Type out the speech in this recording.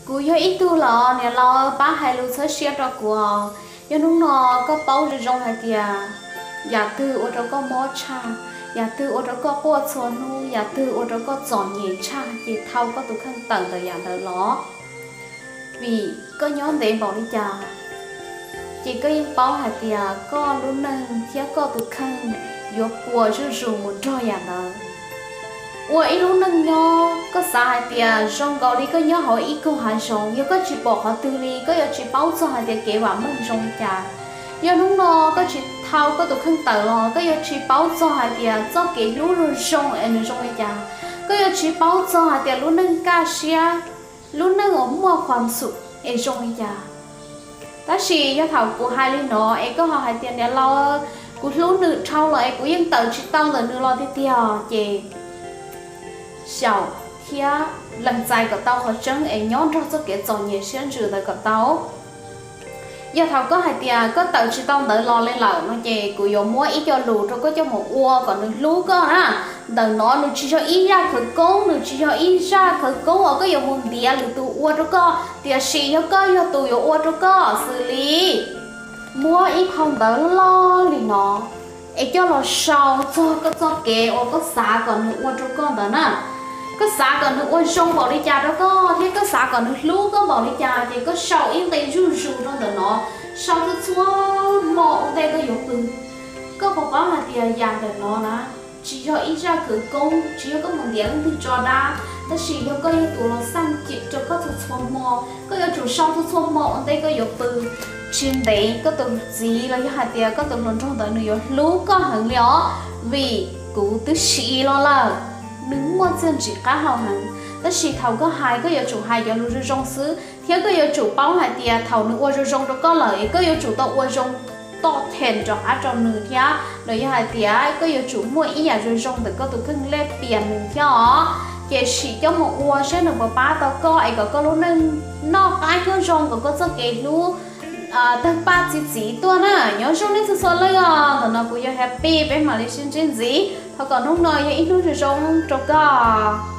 Kuv yog ib tug los niam laus, pab hais lus txhawb siab rau kuv. Yog hnub no koj paub zoo zoo hais tias yam twg ua rau koj mob tshaj, yam twg ua rau koj quaj txhua hnub, yam twg ua rau koj txom nyem tshaj, ces thau koj tus kheej tawm ntawm yam ntawd los. Vim koj nyob ntev npaum li cas, ces koj yeej paub hais tias koj lub neej thiab koj tus kheej yuav puas zuj zus mus nrog yam ntawd. Ua ib lub neej nyob, koj xav hais tias zoo nkaus li koj nyob hauv ib koog hav zoov, yog koj tsis pom qhov twg li, koj yuav tsis paub txog hais tias kev vam meej zoo li cas. Yog hnub no koj tsis thau koj tus kheej tawm los, koj yuav tsis paub txog hais tias txoj kev hlub zoo zoo es nws zoo li cas. Koj yuav tsis paub txog hais tias lub neej kaj siab, lub neej uas muaj khuam xum es zoo li cas. Tab sis yog thaum kuv hais li no es koj ho hais tias niam laus, kuv hlub nws dhau los es kuv yeej tawm tsis tau ntawm nws los tiag tiag, ces xyaum thiab lees txais kom tau qhov tseeb es nyob nrog txoj kev txom nyem siab ntsws ntawd kom tau. Yog thaum koj hais tias koj tawm tsis tau ntawd los li lawm no ces kuv yuav muab ib co lus rau koj coj mus ua kom nws hlub koj na. Ntawm no nws tsis yog ib zaj khawv koob, nws tsis yog ib zaj khawv koob uas koj yuav mus ntiav lwm tus ua rau koj, tiam sis yog koj yog tus yuav ua rau koj xws li muab ib qho ntawv loj li no es coj los sau txog koj txoj kev uas koj xav kom nws ua rau koj ntawd na. Koj xav kom nws ua zoo npaum li cas rau koj thiab koj xav kom nws hlub koj npaum li cas ces koj sau ib nqe zuj zus rau ntawm no, sau txhua txhua hmo ua ntej koj yuav pw. Koj puas paub hais tias yam ntawm no na, tsis yog ib zaj khawv koob, tsis yog koj mus ntiav leej twg tso dab, tab sis yog koj yog tus los xaj cim rau koj txhua txhua hmo. Koj yuav tsum sau txhua txhua hmo ua ntej koj yuav pw. Tsis ntev koj tus txiv los yog hais tias koj tus hluas nraug ntawd nws yuav hlub koj heev li os, vim kuv twb siv los lawm, nws muaj txiaj ntsig qab hau heev. Tab sis thaum koj hais koj yuav tsum hais cov lus zoo zoo xwb, thiab koj yuav tsum paub hais tias thaum nws ua zoo zoo rau koj lawm es koj yuav tsum tau ua zoo toj them rov qab rau nws thiab. Los yog hais tias koj yuav tsum muaj ib yam zoo zoo ntawm koj tus kheej lej piam nws thiab os. Ces sim coj mus ua saib nws puas pab tau koj es kom koj lub neej noj qab nyob zoo, kom koj txoj kev hlub tawg paj txi txiv tuaj na. Nyob zoo nej txhua txhua leej os, ntawm no kuv yog Happy, peb mam li sib ntsib ntxiv. Thov kom hnub no yog ib hnub zoo zoo rau koj.